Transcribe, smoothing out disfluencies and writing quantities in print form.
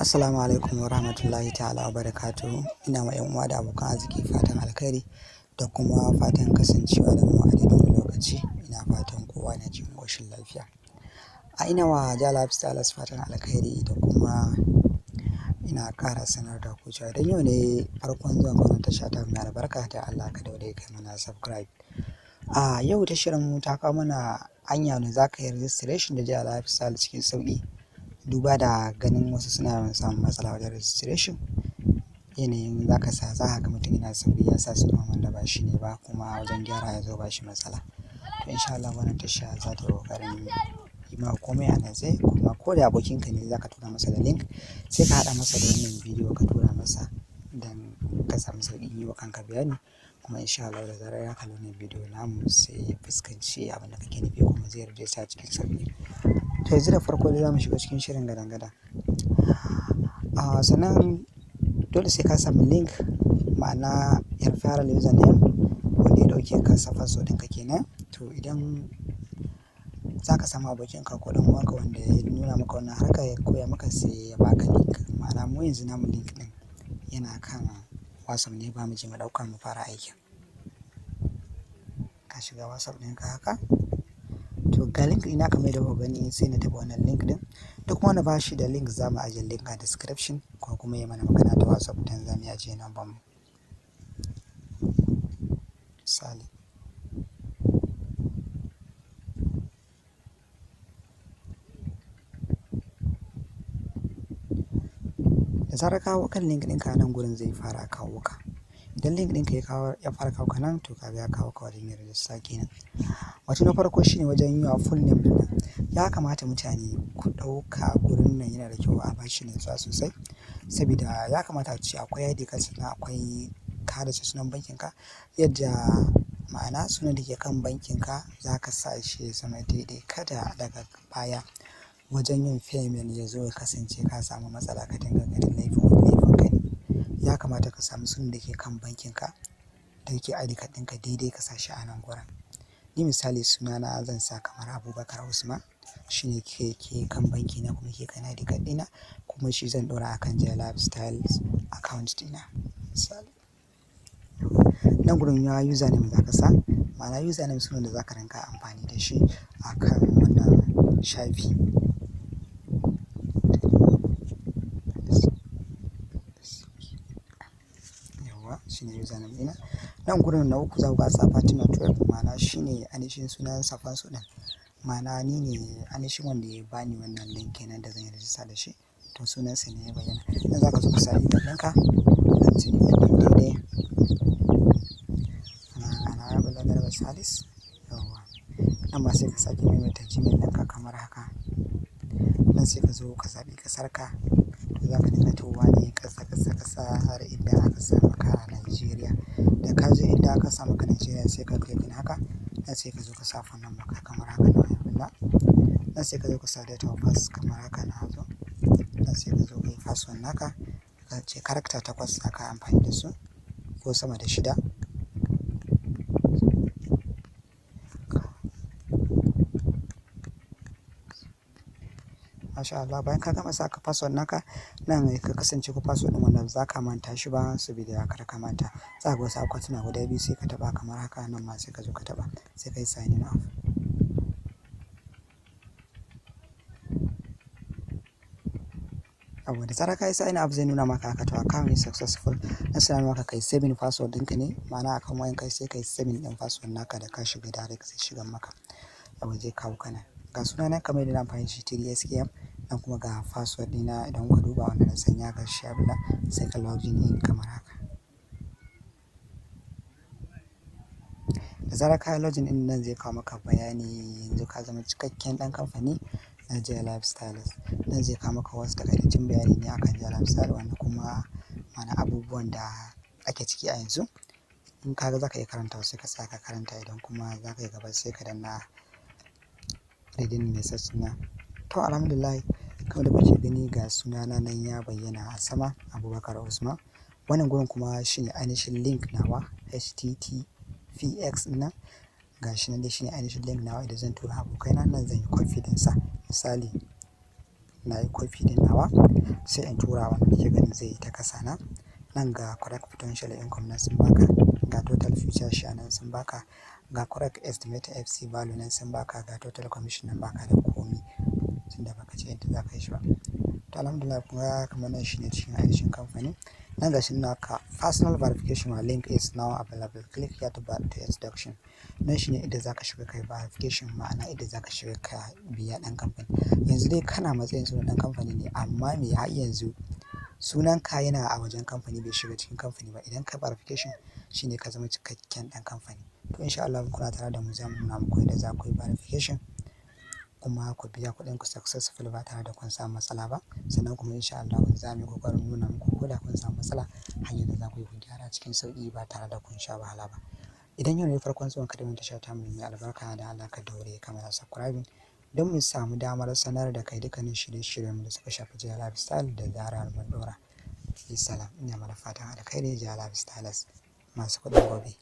Assalamu alaikum wa rahmatullahi ta'ala wa barakatuhu. Ina ma 'yan uwa da abokan arziki fatan alkhairi da kuma fatan kasancewa da mu a daidai wannan lokaci. Ina fatan kowa na cikin ƙoshin lafiya. A ina wa Ja Lifestylers fatan alkhairi da kuma ina ƙara sanar da ku cewa idan yau ne farkon zuwan wannan tasha ta mai albarka, da Allah ka daure kai mana subscribe. A yau tashar mu ta kawo mana hanya da za ka yi registration da Ja Lifestyle cikin sauƙi. Duba da ganin wasu suna yawan samun matsala wajen registration, yanayin za ka sa, za ka ga mutum yana sauri ya sa sunan wanda ba shi ne ba, kuma wajen gyara ya zo ba shi matsala. To insha Allah wannan tasha za ta yi ƙoƙarin yi ma komai a natse, kuma ko da abokinka ne za ka tura masa da link, sai ka haɗa masa da wannan bidiyo ka tura masa don ka samu sauƙin yi wa kanka bayani. Kuma insha Allah da zarar ya kalli wannan bidiyo namu, sai ya fuskanci abin da kake nufi kuma zai register cikin sauƙi. To yanzu da farko dai za mu shiga cikin shirin gadan-gadan. Sannan dole sai ka samu link, ma'ana referral username wanda ya ɗauke ka sa password ɗinka kenan. To idan za ka samu abokinka ko ɗan uwanka wanda ya nuna maka wannan harka, ya koya maka, sai ya baka link. Ma'ana mu yanzu namu link ɗin yana kan WhatsApp ne, ba mu je mu ɗauka mu fara aikin. Ka shiga WhatsApp ɗinka haka. To ga link ɗina kamar yadda kuka gani, sai na taɓa wannan link ɗin. Duk wanda ba shi da link, za mu ajiye link a description, ko kuma ya mana magana ta WhatsApp don za mu iya ajiye number mu. Misali. Da zarar ka hau kan link ɗinka, nan gurin zai fara kawo ka. Idan link ɗinka ya kawo, ya fara kawo ka nan, to kaga ya kawo ka wajen yin register kenan. Wato na farko shine wajen yi wa full name ɗin nan. Ya kamata mutane ku ɗauka gurin nan yana da kyau a bashi natsuwa sosai. Saboda ya kamata ace akwai ID card, sannan akwai ka haddace sunan bankin ka. Yadda ma'ana sunan da ke kan bankin ka za ka sa shi ya zama daidai. Kada daga baya wajen yin payment ya zo ya kasance ka samu matsala, ka dinga ganin laifin wani, laifin ka ne. Ya kamata ka samu sunan da ke kan bankin ka da yake ID card ɗinka daidai, ka sa shi a nan gurin. Ni misali sunana zan sa kamar Abubakar Usman. Shi ne ke kan banki na kuma ke kan ID card ɗina, kuma shi zan ɗora a kan Ja Lifestyles account ɗina. Misali. Nan gurin ya username za ka sa, ma'ana username sunan da za ka rinƙa amfani da shi a kan wannan shafi. Yauwa, shine username ɗina. Nan gurin na uku za ku ga sa Fatima 12, ma'ana shine ainihin sunan Safansu ɗin. Ma'ana ni ne ainihin wanda ya bani wannan link kenan da zan yi register da shi. To sunansa ne ya bayyana. Nan za ka zo ka sa email ɗinka. Zan ce email ɗin daidai. Ana Abdullahi Garba Salis. Yauwa. Nan ma sai ka sake maimaita Gmail ɗinka kamar haka. Nan sai ka zo ka zaɓi ƙasarka. To za ka dinga tahowa ne ƙasa ƙasa ƙasa har inda aka sa maka Nigeria. Da ka je inda aka sa maka Nigeria, sai ka click haka. Nan sai ka zo ka sa phone number ka kamar haka na Abdullah. Nan sai ka zo ka sa date of birth kamar haka na zo. Nan sai ka zo ka yi password naka. Ka ce character 8 za ka yi amfani da su ko sama da 6. Masha Allah, bayan ka gama saka password naka, nan ka kasance ko password ɗin wanda ba za ka manta shi ba, saboda kar ka manta. Za ka ga wasu akwatuna guda biyu, sai ka taɓa kamar haka, nan ma sai ka zo ka taɓa, sai ka yi signing up. Yauwa, da zarar ka yi sign up zai nuna maka haka, to account is successful. Nan sai nuna maka kai saving password ɗinka ne, ma'ana akan wayanka sai kai saving ɗin password naka, da ka shiga direct zai shiga maka. Yauwa, zai kawo ka nan. Ga sunana kamar yadda na amfani da shi, 3SKM, nan kuma ga password ɗina idan kuka duba wanda na sanya, ga shi Abdullah, sai ka login in kamar haka. Da zarar ka yi login in, nan zai kawo maka bayani, yanzu ka zama cikakken ɗan kamfani na Ja Lifestyles. Nan zai kawo maka wasu takaitaccen bayani ne akan Ja Lifestyle, wanda kuma ma'ana abubuwan da ake ciki a yanzu. In ka ga za ka iya karanta, sai ka tsaya ka karanta, idan kuma za ka yi gaba, sai ka danna reading message na. To alhamdulillah, kamar da kuke gani ga sunana nan ya bayyana a sama, Abubakar Usman. Wannan gurin kuma shine ainihin link nawa, HTTPX nan. Ga shi nan dai, shine ainihin link nawa. Idan zan tura abokaina, nan zan yi copy ɗinsa. Misali, Na yi copy din nawa, sai in tura wanda nake ganin zai yi ta kasa na. Nan ga correct potential income nan sun baka, ga total future share nan sun baka, ga correct estimated FC value nan sun baka, ga total commission nan baka da komi tunda baka ce yadda za ka yi shi ba. To, alhamdulillah, kun ga kamar nan shine cikin ainihin kamfani. Nan gashi naka personal verification link is now available, click here to introduction. Nan shine inda za ka shiga kai verification, ma'ana inda za ka shiga ka biya ɗan kamfani. Yanzu dai kana matsayin sunan ɗan kamfani ne, amma me, har yanzu sunan ka yana a wajen kamfani, bai shiga cikin kamfani ba. Idan ka verification shine ka zama cikakken ɗan kamfani. To, insha Allah kuna tare da mu, za mu nuna muku yadda za ku yi verification kuma ku biya kuɗin ku successful ba tare da kun samu matsala ba. Sannan kuma insha Allah za mu yi ƙoƙarin nuna muku, ko da kun samu matsala, hanyar da za ku yi ku gyara cikin sauƙi ba tare da kun sha wahala ba. Idan yau ne farkon zuwan ka da tashar tamu mai albarka, da Allah ka daure ka mana subscribing don mu samu damar sanar da kai dukkanin shirye-shiryen da suka shafi Jiya Lifestyle da zarar mun ɗora. Salam, ina mana fatan alkhairi, Jiya Lifestylers masu kuɗin gobe.